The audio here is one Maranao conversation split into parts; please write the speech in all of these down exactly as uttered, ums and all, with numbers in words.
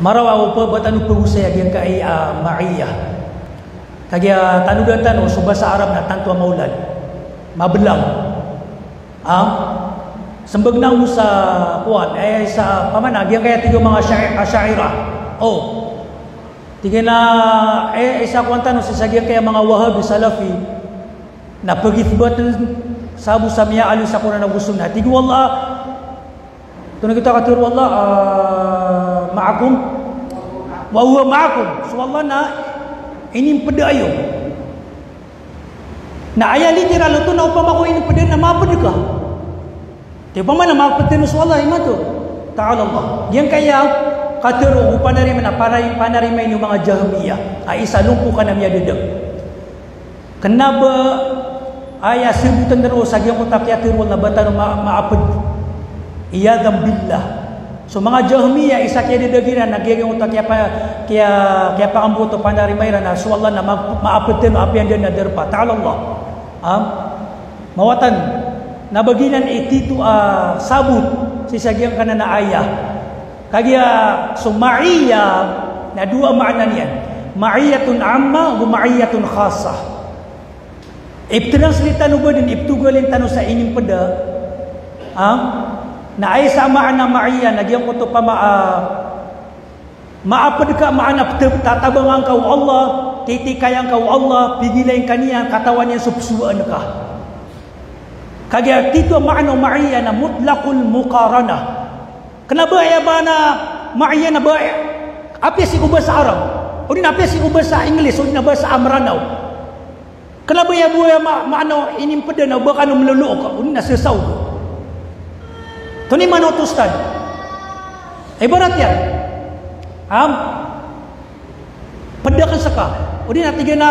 Maraw a opama tano pagosaya giyangkai a ma'iyyah. Kagiya tano dn tano so basa Arab na tanto a maolad. Mablang. Ah? Smbag na o sa kowan, eh, sa pamana, giyangkai a tig o manga Ash'a-, Asha'irah. O. Tig iyan a, eh, isa kowan tano sii sa giyangkai a manga Wahabi, Salafi. Na pagithbatn sa bo sa miyaaloy sa Qur'an ago Sunnah. Tig o Allah, Antonaa i katharo o Allah, ah, ma'akum, wa huwa ma'akum. So Allah na inimpd iyo. Na aya literal oto na opama ko inimpd na maapd ka. Di opama na maapd tano so Allah, imanto. Ta'ala Allah. Giyangkai a katharo o panarima na panari-, panarima o manga Jahmiyyah. A isa lompo ka na miyadadang. Kna ba aya sabotn roo sa giyangkoto a kiyatharo o Allah na ba tano ma-, maapd. Iyadhan billah. So manga Jahmiyyah, isa kiyadadang iran na giyangkoto a kiyapa-, kiya-, kiyapakamboto, panarima iran na so Allah na ma-, maapd tano apiya anda na darpa. Ta'ala Allah. Ha? Mawatan. Na ba giyanan i tito a sabot sii sa giyangkanan a ayah. Kagiya so ma'iyyah na dowa maana niyan. Ma'iyyatun 'ammah wa ma'iyyatun khassah. Iptranslate tano ba dn, iptogalin tano sa inimpd a, ha? Na aya sa maana ma'iyyah na giyangkoto opama a maapd ka, maana pta-, tatabangan ka o Allah, titikayan ka o Allah, pigilayn ka niyan, katawan iyan so pzowaan ka. Kagiya tito a maana o ma'iyyah na mutlaqul muqaranah. Kna ba aya maana ma'iyyah na ba, eh, apiya sii ko basa Arab, odi na apiya sii ko basa English, odi na basa a Mranaw. Kna ba aya bo aya ma-, maana o inimpd na ba kano mlolook, odi na sasaw. Antonaa i maana oto, Ustadh? Ibarat iyan. Am? Pd akn ska. Odi na tig iyan a,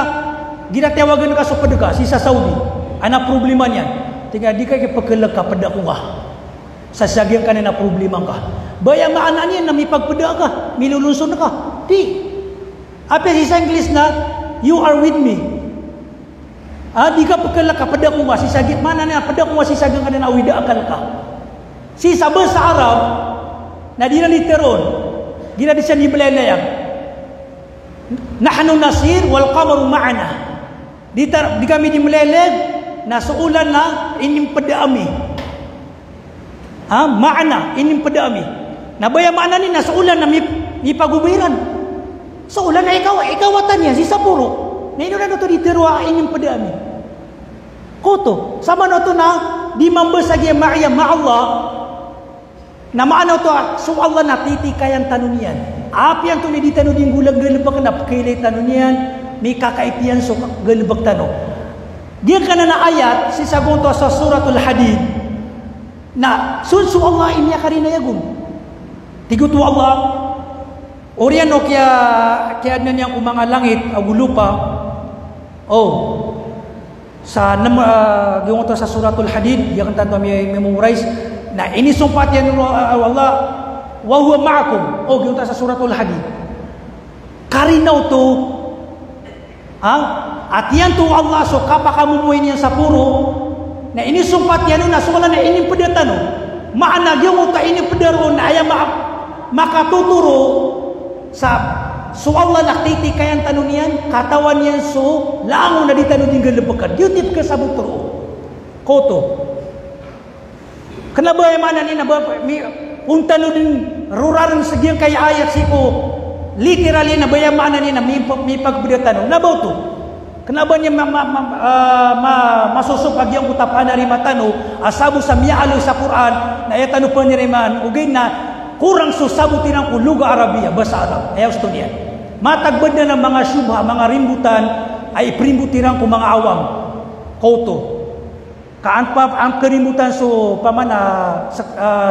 giya tiyawagn ka so pd ka, sii sa Saudi. Ana problema niyan. Tig iyan a, di ka ipkhalk a pd ako ngka. Sa, sa giyangkanan a problema ngka. Ba aya maana niyan na mipagpd ka, milolonsod ka. Di. Apiya sii sa English na, "You are with me." A, di ka pkhalk a pd ako ngka sii sa gi-, maana niyan pd ako ngka sii sa giyangkanan a awida a akal ka. Sii sa basa Arab, na di iran di tharoon. Di iran di san di mlalayag. "Nahnu nasir wal qamaru ma'ana." Di tar-, di kami di mlalayag, na so olan na inimpd ami. Ha, maana, inimpd ami. Na ba aya maana niyan na so olan na mip-, mipagoba iran. So olan na ikaw, ikawatan iyan sii sa poro. Na ino ran oto di tharoa inimpd ami. Koto, saman oto na di mambasa giya ma'iyyah, ma'allah. Na maana oto a, so Allah na titikayan tano niyan. Apiya antonaa i di tano di nggolang galbk na pkhailay tano niyan, mikakait iyan so galbk tano. Giyangkanan a ayat, sii sa gonto sa Suratul Hadid. Na, so, so Allah i miyakarinaya gon. Tig oto o Allah, oriyan o kiya-, kiyaadna niyan ko manga langit ago lopa. O, sa nam-, ah, giyoto sa Suratul Hadid, giya kn tanto a mi-, memorize. Na inisompat iyan o, ah, o Allah, "Wa huwa ma'akum." O, giyoto sa Suratul Hadid. Karina oto, Ha? Ati iyan to o Allah so kapakamomoy niyan sa poro, na inisompat iyan on na so Allah na inimpd tano. Maana giyoto a inimpd ron na aya ma-, makatotoro sa so Allah na titikayan tano niyan, katawan iyan so langon a di tano di nggalbkn. Giyoto i pkhasabot ron. Koto. Kna ba aya maana niyan na ba, mi-, on tano dn rorarn sa giyangkai a ayat sii ko literal iyan na ba aya maana niyan na mipag-, mipagpd tano. Na ba oto. Kna ba niyan ma-, ma-, ma-, ah, ma-, masosok a giyangkoto a panarima tano, a sabo sa miyaaloy sa Qur'an, na aya tano panarimaan, ogaid na korang so sabot iran ko lugha Arabiya, basa Arab. Aya osto niyan. Matag badn a manga shubha, manga rimbotan, a iprimbot iran ko manga awam. Koto. Ka an pa, an karimbotan so pamana,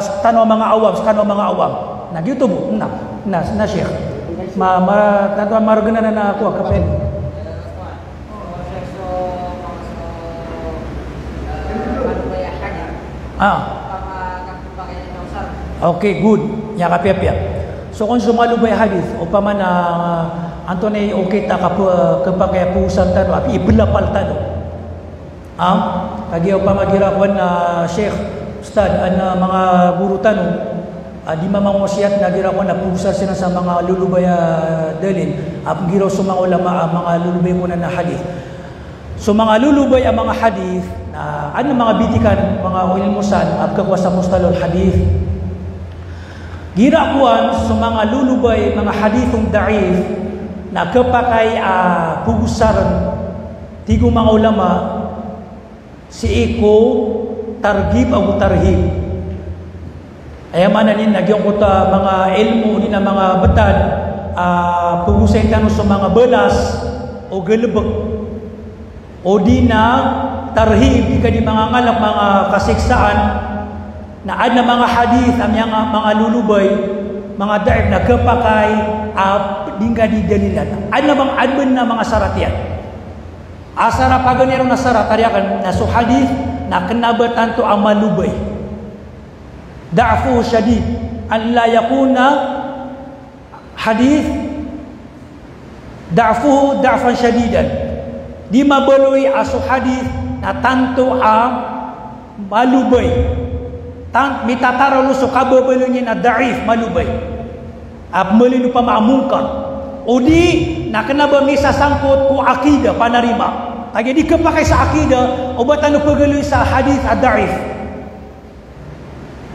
sktano a manga awam, sktano a manga awam. Na giyoto bo, na, na, na Sheikh. Ma, ma, tanto a margn anan a kowa, kapen. Ah. Okay, good. Aya kapiyapiya. So kon so malobay a hadith, opama na, antonaa i okit a kap-, kapakay a phosan tano, apiya i plapal tano. Ha? Kagiya opama igira kowan a sheikh, ustadh, an, ah, manga goro tano. A di mamangosiyat na giraw ko na pogosar siran sa manga lolobay a dalil, a giraw so manga ulama a manga lolobay ko na na hadith. So manga lolobay a manga hadith, na adn a manga bitikan, manga ilmo san, a pkhakowa sa mustalahul hadith. Giraw kowan so manga lolobay, manga hadithun da'if, na khapakay a pogosarn, tig o manga ulama, sii ko targhib ago tarhib. Aya maana niyan na giyangkoto a manga ilmo odi na manga btad a pagosay tano so manga balas o galbk. Odi na tarhib, di ka di mangangalk manga kasiksaan, na adn a manga hadith a miyanga manga lolobay, manga da'if na khapakay a di ngka di dalilan. Adn a manga, adn a manga sarat iyan. Asar a paganay ron a sarat a riyakan na so hadith na kna ba tanto a malobay. Da'fuhu shadid, an la yakuna hadith da'fuhu da'fan shadidan. Di mabaloy a so hadith na tanto a malobay. Tan-, mitataralo so kababaloy niyan a da'if, malobay. A pmbaloy opama a munkar. Odi na kna ba misasangkot ko aqidah, panarima. Kagiya di khapakay sa aqidah o ba tano pagaloy sa hadith a da'if.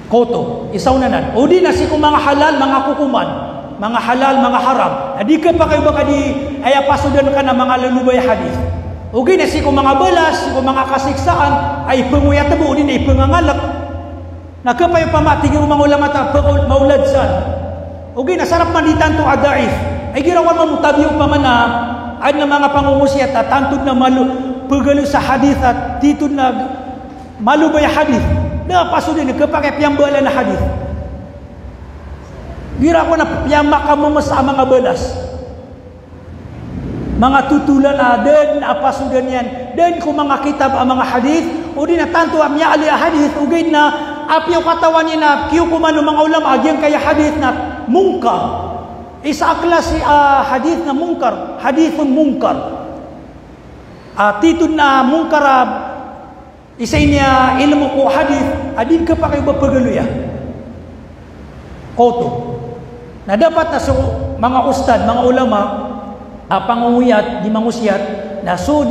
Koto, isa on anan. Odi na sii ko manga halal, manga kokoman. Manga halal, manga haram. Na di khapakay o ba ka di, aya pasodan ka na manga lolobay a hadith. Ogaid na sii ko manga balas, sii ko manga kasiksaan, a ipngoyat bo, odi na ipngangalk. Na khapakay opama, tig o manga ulama, ta pkhaol-, maolad san. Ogaid na sarap man di tanto a da'if. Ay giraw kowan mambo tabiya opama na adn a manga pangongosiyat a tanto dn a malo-, pagaloy sa hadith a tito dn a malobay a hadith. Da pasodan, khapakay a piyambalan a hadith. Giraw kowan a piyamakamamsa a manga balas. Manga totolan a da dn a pasodan iyan, da dn ko manga kitab a manga hadith, odi na tanto a miyaaloy a hadith, ogaid na apiya o katawan iyan na kiyokoman o manga ulama a giyangkaya hadith na munkar. Isa a klasi a hadith na munkar, hadithun munkar. A tito dn a munkar a isa ini a ilmo ko hadith a di khapakay o ba pagaloya. Koto. Na dapat na so manga ustad, manga ulama, a pangongoyat, di mangosiyat, na so